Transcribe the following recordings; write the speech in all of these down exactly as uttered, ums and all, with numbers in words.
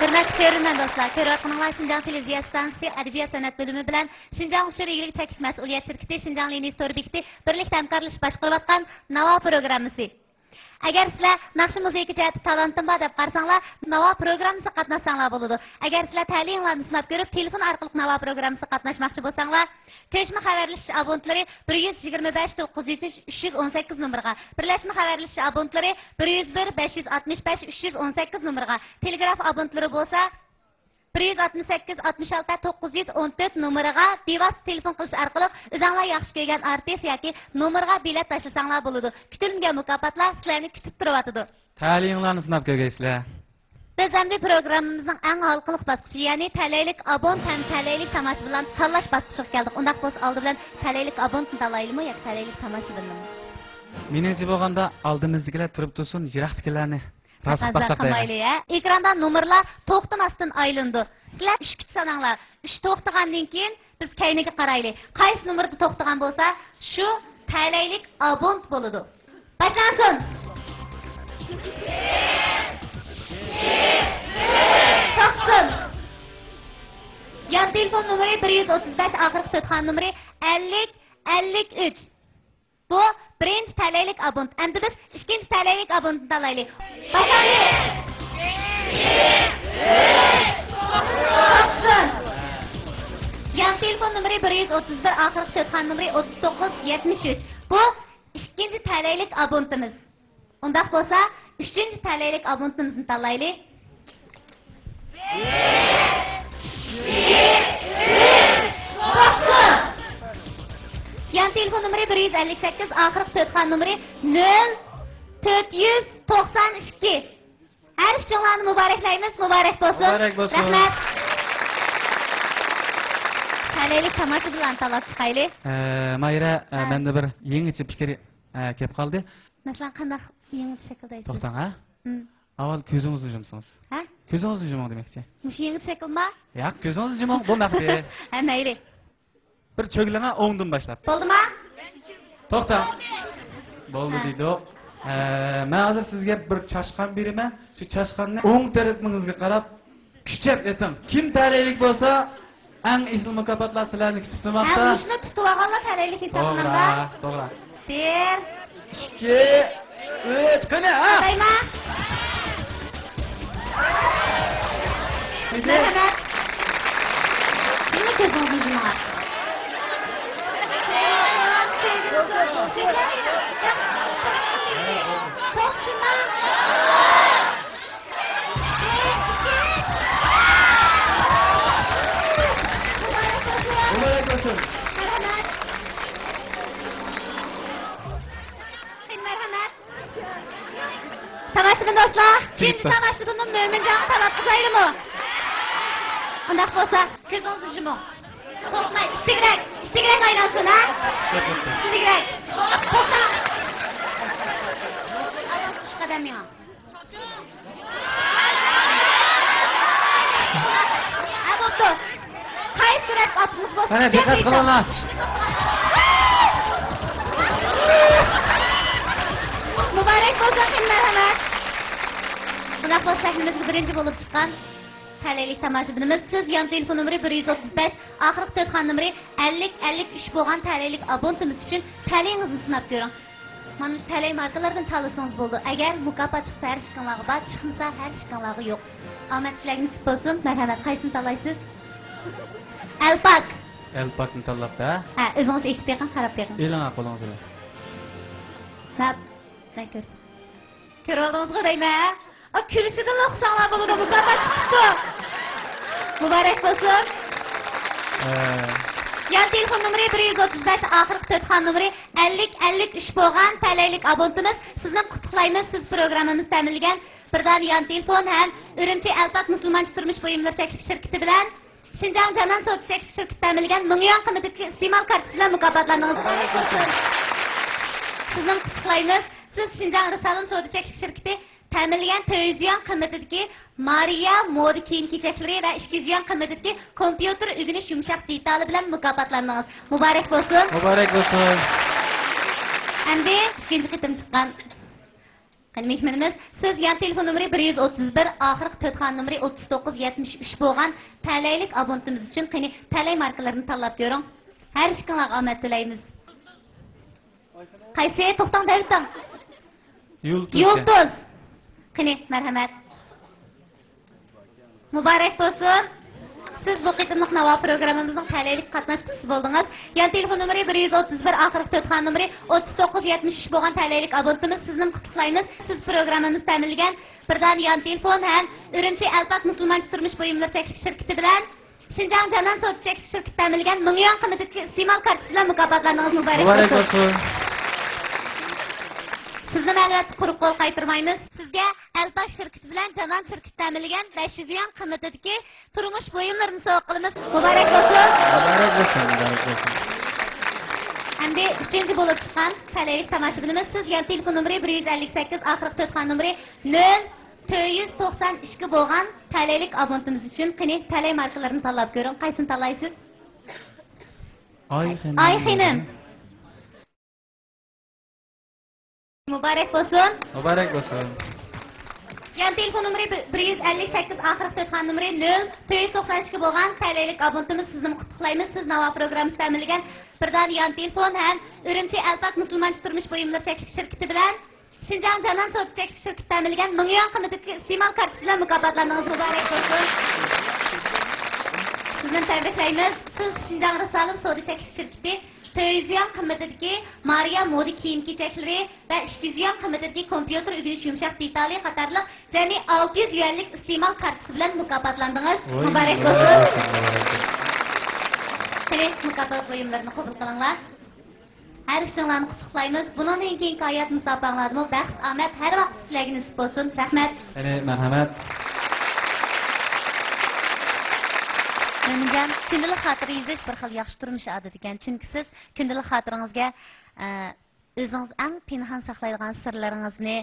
ھۆرمەتلىك كۆرۈرمەن دوستلار، كۆرۈۋاتقىنىڭلار شىنجاڭ تېلېۋىزىيە ئىستانسىسى ئەدەبىيات سەنئەت بۆلۈمى بىلەن شىنجاڭ ئۇچۇر ئىگىلىك چەكلىك مەسئۇلىيەت شىركىتى شىنجاڭ لىنىيىسى تور بېكىتى بىرلىكتە ھەمكارلىشىپ باشقۇرۇۋاتقان ناۋا پروگراممىسى. ئەگەر سىلەر ناخشا مۇزىكا جەھەتتە تالانتىم بار دەپ قارىساڭلار، ناۋا پروگراممىسىغا قاتناشساڭلار بولىدۇ. ئەگەر سىلەر تەلىيىڭلارنى سىناپ كۆرۈپ، تېلېفون ئارقىلىق ناۋا پروگراممىسىغا قاتناشماقچى بولساڭلار، كۆچمە خەۋەرلىشىش ئابونتلىرى بىر يۈز يىگىرمە بەش توققۇز يۈز ئۈچ يۈز ئون سەككىز نومۇرغا، بىرلەشمە خەۋەرلىشىش ئابونتلىرى بىر يۈز بىر بەش يۈز ئاتمىش بەش ئۈچ يۈز ئون سەككىز نومۇرغا، تېلېگراف ئابونتلىرى بولسا بىر يۈز ئاتمىش سەككىز ئاتمىش ئالتە توققۇز يۈز ئون تۆت نومۇرىغا بىۋاسىتە تېلېفون قىلىش ئارقىلىق ئۆزۈڭلار ياخشى كۆرگەن ئارتىس ياكى نومۇرغا بېلەت تاشلىساڭلار بولىدۇ. كۈتۈلمىگەن مۇكاپاتلار سىلەرنى كۈتۈپ تۇرۇۋاتىدۇ. تەلىيىڭلارنى سىناپ كۆرگەيسىلەر. بىز ئەمدى پروگراممىمىزنىڭ ئەڭ ھالقىلىق باسقۇچى، يەنى تەلەيلىك ئابونت ھەم تەلەيلىك تاماشىبىنلارنى تاللاش باسقۇچىغا كەلدۇق. ئۇنداق بولسا ئالدى بىلەن تەلەيلىك ئابونتنى تاللايلىمۇ ياكى تەلەيلىك تاماشىبىننىمۇ؟ مېنىڭچە بولغاندا ئالدىمىزدىكىلەر تۇرۇپ تۇرسۇن، يىراقتىكىلەرنى راسلىق باسساق دەيمەن. قىلمايلى، ھە؟ ئېكراندا نومۇرلار توختىماستىن ئايلىنىدۇ. سىلەر ئۈچكىچە ساناڭلار. ئۈچ توختىغاندىن كېيىن بىز كەينىگە قارايلى. قايسى نومۇردا توختىغان بولسا، شۇ تەلەيلىك ئابونت بولىدۇ. باشلانسۇن! توختىسۇن! يان تېلېفون نومۇرى بىر يۈز ئوتتۇز بەش، ئاخىرقى تۆت خان نومۇرى ئەللىك، ئەللىك ئۈچ. بۇ بىرىنچى تەلەيلىك ئابونت. ئەمدى بىز ئىككىنچى تەلەيلىك ئابونتنى تاللايلى. باشلايلى! توختىسۇن! يان تېلېفون نومۇرى بىر يۈز ئوتتۇز بىر، ئاخىرقى تۆت خان نومۇرى ئوتتۇز توققۇز يەتمىش ئۈچ. بۇ ئىككىنچى تەلەيلىك ئابونتىمىز. ئۇنداق بولسا، ئۈچىنچى تەلەيلىك ئابونتىمىزنى تاللايلى. يان تېلېفون نومۇرى بىر يۈز ئەللىك سەككىز، ئاخىرقى تۆت خان نومۇرى نۆل تۆت يۈز توقسان ئىككى. ھەر ئۈچۈڭلارنى مۇبارەكلەيمىز، مۇبارەك بولسۇن. مۇبارەك بولسۇن. رەھمەت. تەلەيلىك تاماشىبىنلارنى تاللاپ چىقايلى. ئە، ماھىرە، ئە، ھە. مەندە بىر يېڭىچە پىكىر، ئە، كەپ قالدى. مەسىلەن، قانداق يېڭىچە شەكىلدە ئېيتىمىز؟ توختاڭ، ھە؟ ھىم. ئاۋۋال كۆزىڭىزنى يۇمسىڭىز. ھە؟ كۆزىڭىزنى يۇمۇڭ دېمەكچى. مۇشۇ يېڭىچە شەكىلما؟ ياق، كۆزىڭىزنى يۇمۇڭ، بۇ مەخپىي. ھە، مەيلى. بىر چۆگىلىڭە ئوڭدىن باشلاپ. بولدىما؟ توختاڭ. بولدى ھە. دېدۇق. ھە، مەن ھازىر سىزگە بىر چاشقان بېرىمەن. شۇ چاشقاننى ئوڭ تەرىپىڭىزگە قاراپ كۈچەپ ئېتىڭ. كىم تەلەيلىك بولسا، ئەڭ ئېسىل مۇكاپاتلار سىلەرنى كۈتۈپ ھە، تۇرماقتا. مۇشۇنى تۇتۇۋالغانلار تەلەيلىك ھېسابلىنامدا؟ توغرا، توغرا. بىر. ئىككى. ئۈچ. قېنى، ھە؟ قارايما. مەرھەمەت. نېمە كۆزىڭىزنى يۇمۇڭ؟ توختىماڭ. مۇبارەك بولسۇن. مەرھەمەت. مەرھەمەت. تاماشىبىن دوستلار، تۈگىدى. ئىككىنچى تاماشىبىننى مۆمىنجانغا تاللاپ قويايلىمۇ؟ ئۇنداق بولسا، كۆزىڭىزنى يۇمۇڭ. قورقماي، ئىتتىكرەك، ئىتتىكرەك ئايلانسۇن، ھە؟ ئىتتىكرەك. توختاڭ. ئاۋۋال ئۈچ قەدەم مېڭىڭ. ھە، بوپتۇ. قايسى تەرەپكە ئاتىسىڭىز بولسا، قېنى، دىققەت قىلىڭلار. مۇبارەك بولسۇن، قېنى، مەرھەمەت. بۇنداق بولسا، سەھنىمىزگە بىرىنچى بولۇپ چىققان تەلەيلىك تاماشىبىنىمىز، سىز يان تېلېفون نومۇرى بىر يۈز ئوتتۇز بەش، ئاخىرقى تۆت خان نومۇرى ئەللىك، ئەللىك ئۈچ بولغان تەلەيلىك ئابونتىمىز ئۈچۈن تەلىيىڭىزنى سىناپ كۆرۈڭ. مانا مۇشۇ تەلەي ماركىلاردىن تاللىسىڭىز بولىدۇ. ئەگەر مۇكاپات چىقسا، ھەر ئىككىڭلارغا بار، چىقمىسا، ھەر ئىككىڭلارغا يوق. ئامەت سىلەرگە نېسىپ بولسۇن. مەرھەمەت، قايسىنى تاللايسىز؟ ئەلپاك. ئەلپاكنى تاللاپتۇ، ھە؟ ھە، ئۆزىڭىز ئېچىپ بېقىڭ، قاراپ بېقىڭ. ئېلىڭ قولىڭىز بىلەن. مەپ، مەن كۆر-، كۆرۈۋالدىڭىزغۇ دەيمەن، ھە؟ ئا، كۈلۈشىدىنلا ئۇقساڭلار بولىدۇ، مۇكاپات چىقىپتۇ. مۇبارەك بولسۇن. ھە. يان تېلېفون نومۇرى بىر يۈز ئوتتۇز بەش، ئاخىرقى تۆت خان نومۇرى ئەللىك، ئەللىك ئۈچ بولغان تەلەيلىك ئابونتىمىز، سىزنى قۇتلۇقلايمىز، سىز پروگراممىمىزدا تەمىنلىگەن بىر دانە يان تېلېفون ھەم ئۈرۈمچى ئەلپاك مۇسۇلمانچە تۇرمۇش بۇيۇملىرى چەكلىك شىركىتى بىلەن شىنجاڭ جانان سودا چەكلىك شىركىتى تەمىنلىگەن مىڭ يۈەن قىممىتىدىكى ئىستېمال كارتىسى بىلەن مۇكاپاتلاندىڭىز. سىزنى قۇتلۇقلايمىز. سىز شىنجاڭ رىسالىن سودا چەكلىك شىركىتى تەمىنلىگەن تۆت يۈز يۈەن قىممىتىدىكى مارىيا مودا كىيىم-كېچەكلىرى ۋە ئىككى يۈز يۈەن قىممىتىدىكى كومپيۇتېر ئۆگىنىش يۇمشاق دېتالى بىلەن مۇكاپاتلاندىڭىز. مۇبارەك بولسۇن! مۇبارەك بولسۇن! ئەمدى ئىككىنچى قېتىم چىققان قېنى، مېھمىنىمىز، سىز يان تېلېفون نومۇرى بىر يۈز ئوتتۇز بىر، ئاخىرقى تۆت خان نومۇرى ئوتتۇز توققۇز يەتمىش ئۈچ بولغان تەلەيلىك ئابونتىمىز ئۈچۈن قېنى تەلەي ماركىلىرىنى تاللاپ كۆرۈڭ. ھەر ئىككىڭلارغا ئامەت تىلەيمىز. قايسى؟ توختاڭ، دەۋېتىڭ. يۇلتۇز. يۇلتۇز. قېنى، مەرھەمەت. مۇبارەك بولسۇن. سىز بۇ قېتىملىق ناۋا پروگراممىمىزنىڭ تەلەيلىك قاتناشقۇچىسى بولدىڭىز. يان تېلېفون نومۇرى بىر يۈز ئوتتۇز بىر، ئاخىرقى تۆت خان نومۇرى ئوتتۇز توققۇز يەتمىش ئۈچ بولغان تەلەيلىك ئابونتىمىز، سىزنىمۇ قۇتلۇقلايمىز. سىز پروگراممىمىز تەمىنلىگەن بىر دانە يان تېلېفون ھەم ئۈرۈمچى ئەلپاك مۇسۇلمانچە تۇرمۇش بۇيۇملىرى چەكلىك شىركىتى بىلەن شىنجاڭ جانان سودا چەكلىك شىركىتى تەمىنلىگەن مىڭ يۈەن قىممىتىدىكى ئىستېمال كارتىسى بىلەن مۇكاپاتلاندىڭىز. مۇبارەك مۇبارەك بولسۇن. بولسۇن. سىزنى ئەلۋەتتە قۇرۇق قول قايتۇرمايمىز. سىزگە ئەلپاك شىركىتى بىلەن جانان شىركىتى تەمىنلىگەن بەش يۈز يۈەن قىممىتىدىكى تۇرمۇش بۇيۇملىرىنى سوۋغا قىلىمىز. مۇبارەك بولسۇن. مۇبارەك بولسۇن، مۇبارەك بولسۇن. ئەمدى ئۈچىنچى بولۇپ چىققان تەلەيلىك تاماشىبىنىمىز، سىز يان تېلېفون نومۇرى بىر يۈز ئەللىك سەككىز، ئاخىرقى تۆت خان نومۇرى نۆل تۆت يۈز توقسان ئىككى بولغان تەلەيلىك ئابونتىمىز ئۈچۈن قېنى تەلەي ماركىلىرىنى تاللاپ كۆرۈڭ. قايسىنى تاللايسىز؟ ئاي خېنىم. ئاي خېنىم. مۇبارەك بولسۇن. مۇبارەك بولسۇن. يان تېلېفون نومۇرى بىر يۈز ئەللىك سەككىز، ئاخىرقى تۆت خان نومۇرى نۆل تۆت يۈز توقسان ئىككى بولغان تەلەيلىك ئابونتىمىز، سىزنىمۇ قۇتلۇقلايمىز. سىز ناۋا پروگراممىسى تەمىنلىگەن بىر دانە يان تېلېفون ھەم ئۈرۈمچى ئەلپاك مۇسۇلمانچە تۇرمۇش بۇيۇملىرى چەكلىك شىركىتى بىلەن شىنجاڭ جانان سودا چەكلىك شىركىتى تەمىنلىگەن مىڭ يۈەن قىممىتىدىكى ئىستېمال كارتىسى بىلەن مۇكاپاتلاندىڭىز. مۇبارەك بولسۇن. سىزنى تەبرىكلەيمىز. سىز شىنجاڭ رىسالىم سودا چەكلىك شىركىتى تۆت يۈز يۈەن قىممىتىدىكى مارىيا مودا كىيىم كېچەكلىرى ۋە ئىككى يۈز يۈەن قىممىتىدىكى كومپيۇتېر ئۆگىنىش يۇمشاق دېتالى قاتارلىق جەمئىي ئالتە يۈز يۈەنلىك ئىستېمال كارتىسى بىلەن مۇكاپاتلاندىڭىز. ۋاي، مۇبارەك بولسۇن. مۇبارەك بولسۇن. قېنى، مۇكاپات بۇيۇملىرىنى قوبۇل قىلىڭلار. ھەر ئۈچۈڭلارنى قۇتلۇقلايمىز. بۇنىڭدىن كېيىنكى ھايات مۇسابىقىڭلاردىمۇ بەخت، ئامەت ھەر ۋاقىت سىلەرگە نېسىپ بولسۇن. رەھمەت. قېنى، مەرھەمەت. مۆمىنجان، كۈندىلىك خاتىرە يېزىش بىر خىل ياخشى تۇرمۇش ئادىتى ئىكەن. چۈنكى سىز كۈندىلىك خاتىرىڭىزگە، ئە، ئۆزىڭىز ئەڭ پىنھان ساقلايدىغان سىرلىرىڭىزنى،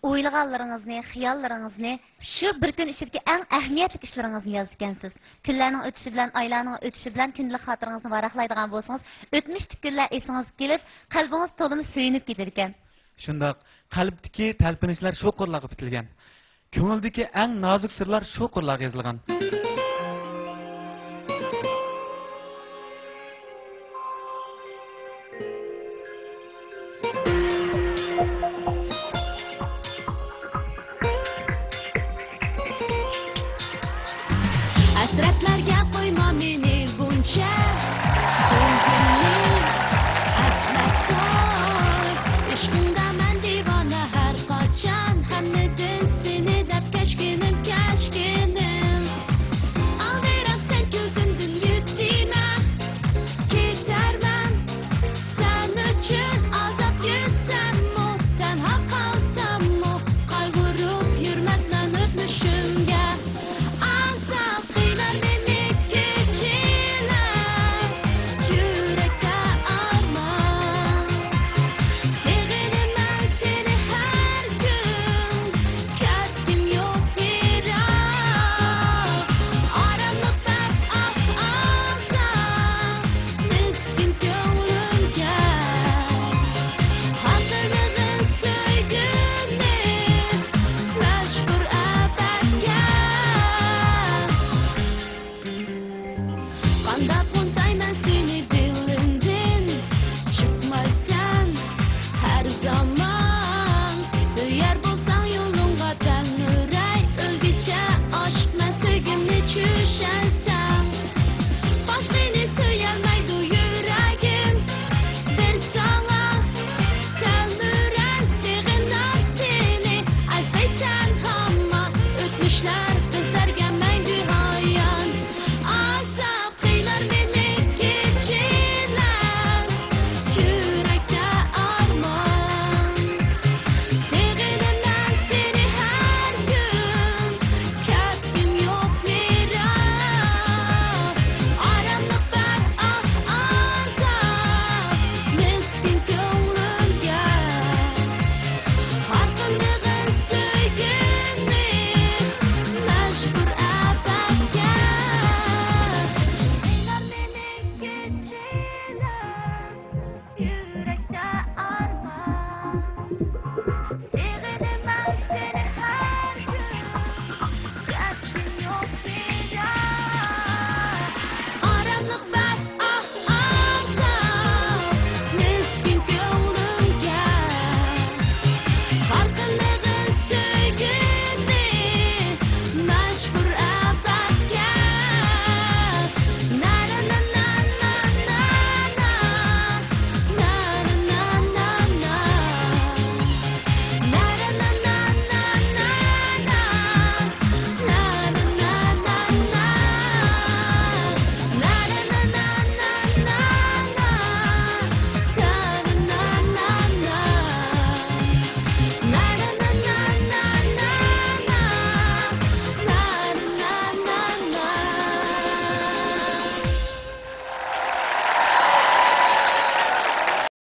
ئويلىغانلىرىڭىزنى، خىياللىرىڭىزنى، شۇ بىر كۈن ئىچىدىكى ئەڭ ئەھمىيەتلىك ئىشلىرىڭىزنى يازىدىكەنسىز. كۈنلەرنىڭ ئۆتۈشى بىلەن، ئايلارنىڭ ئۆتۈشى بىلەن كۈندىلىك خاتىرىڭىزنى ۋاراقلايدىغان بولسىڭىز، ئۆتمۈشتىكى كۈنلەر ئېسىڭىزگە كېلىپ، قەلبىڭىز تولىمۇ سۆيۈنۈپ كېتىدىكەن. شۇنداق، قەلبتىكى تەلپۈنۈشلەر شۇ قۇرلارغا پۈتۈلگەن. كۆڭۈلدىكى ئەڭ نازۇك سىرلار شۇ قۇرلارغا يېزىلغان. ھەسرەتلەرگە